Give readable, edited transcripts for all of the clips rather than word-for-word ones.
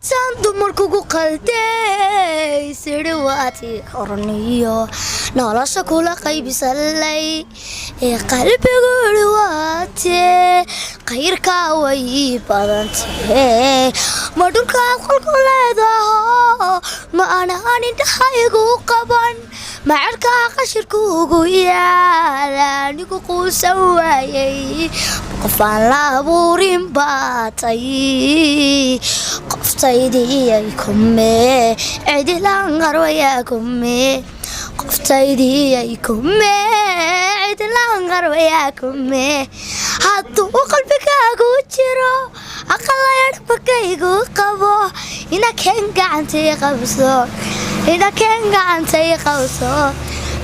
Saan dumarkugu qalday siri waati horniyo nolosha kula qaybisalay ee qalbigu waate khayrkaa way badantee. Ma dhulkaad qolku leedaho ma anaan indhahaygu qaban? Ma cerkaa qashirkuugu yaala anigu quusan waayay? Qofaan la abuurin baatay, qoftaydiyay kume cidilaan qarwayaa kume, qoftaydiyay kume cidilaan qarwayaa kume. Hadduu qalbigaagu jiro aqalayadhbakaygu qabo, ina keen gacantay qabso, ina keen gacantay qabso,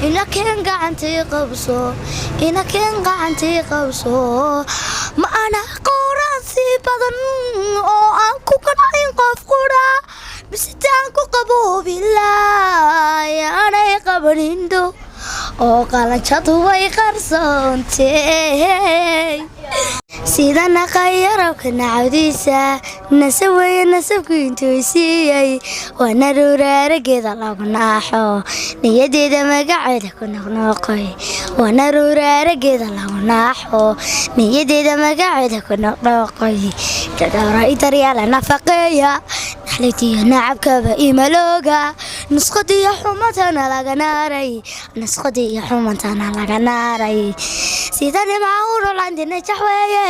ina keen gacantay qabso, ina keen gacantay qabso. Ma ana qowraansi badan oo aan ku qancin qof qura bisitaan ku qaboobilaa aanay qabanindho oo qalanjadu way qarsoontee. Sida naqayarabka nacawdiisa nasab weeye nasabku intuu siiyey, waana ruuraarageeda lagu naaxo, niyadeeda magaceeda ku noqnoqoy, waana ruuraarageeda lagu naaxo, niyadeeda magaceeda ku noqnoqoy. Dhadhowra daryaala nafaqeeya naxlitiyo nacabkaba imalooga, nusqadiyo xumantana laga naaray, nusqadiyo xumantana laga naaray. Sida nimca urolandi najax weeye,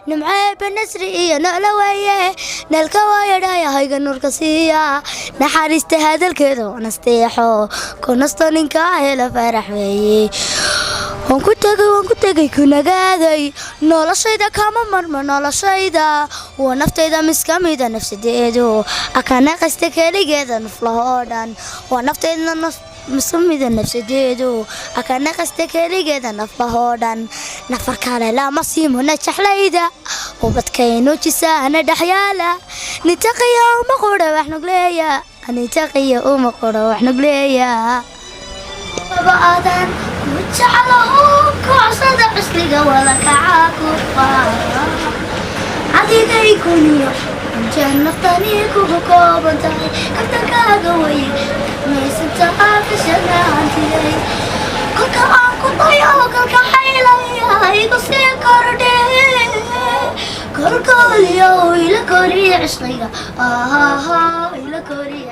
nimceeba nasri iyo noolo weeye, nalka waayadhayahayga nuurka siiya, naxariista hadalkeeda nasteexo ku nasto, ninkaa helo farax weeye. Waan ku tegay, waan ku tegay, ku nagaaday noloshayda, kama marma noloshayda, waa naftayda mis ka mida nafsadeedu akana qasta keligeeda nuflahoo dhan, waa naftayda mis ka mida nafsadeedu akana qasta keligeeda naflahoo dhan. Nafar kale lama siimo najaxlayda, ubadkaynu jisaana dhexyaala, nitaqiya uma qura wax nugleeya, nitaqiya uma qura wax nugleeya. Aadan ku jeclaho kocsada cusliga wada kacaa ku adigay kuniyo injeen naftani kugu kooban tahay, kaftankaaga waye maysanta aafishanaantiyay. Kolka aan ku dayo kalka xaylaya igu sii kordhe, kolkooliyo ila koriya cishqiga, ila koriya.